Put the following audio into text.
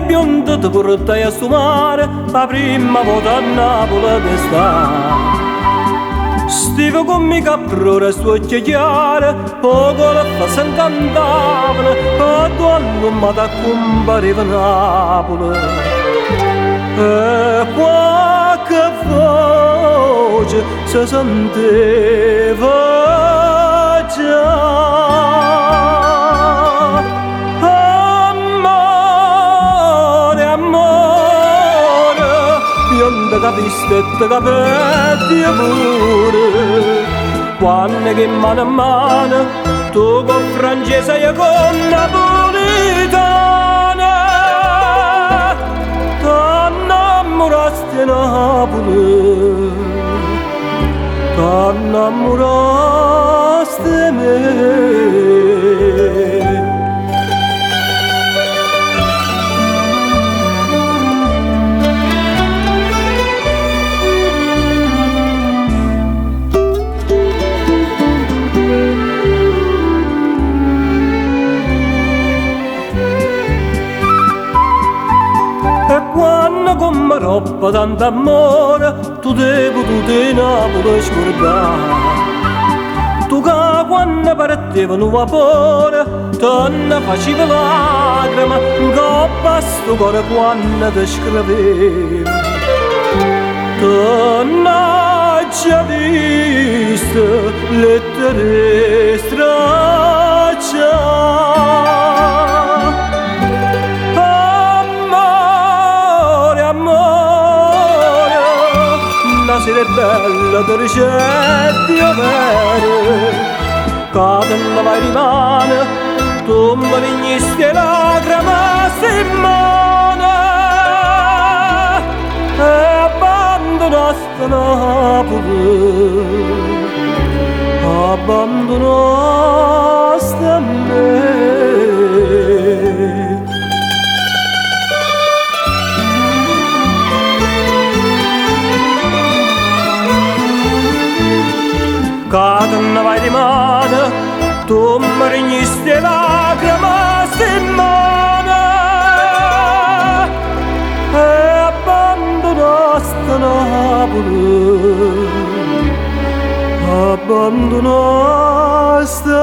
bionda te portaje a 'stu mare p' 'a primma vota a Napule d'està. Stive cu mmico a prora e st'uocchie chiare p' 'o golfo se 'ncantavano addò allummata accumpareva Napule. E quacche voce se senteva già. Ammore, ammore, bionda capiste e te capette pure, quanno che mano a mano tu con francese e con napolitana t'annammuraste 'e Napule, t'annammuraste 'e me. E quanno comm' roppo tant'ammore tu t'hê pututo 'e Napule scurdà. Tu ca quanno parteva nu vapore te ne facive lacreme 'ncopp' a stu core quanno te screvevo. Te n'aggia viste lettere 'e straccià. Ammore, ammore, na sera bella te dicette overo ca te ne vai dimane, tu me rigniste 'e lacreme sti mmane e abbandonaste Napule, abbandonaste a me. Ca te ne vai dimane, tu me rigniste 'e lacreme sti mmane e abbandonaste Napule, abbandonaste.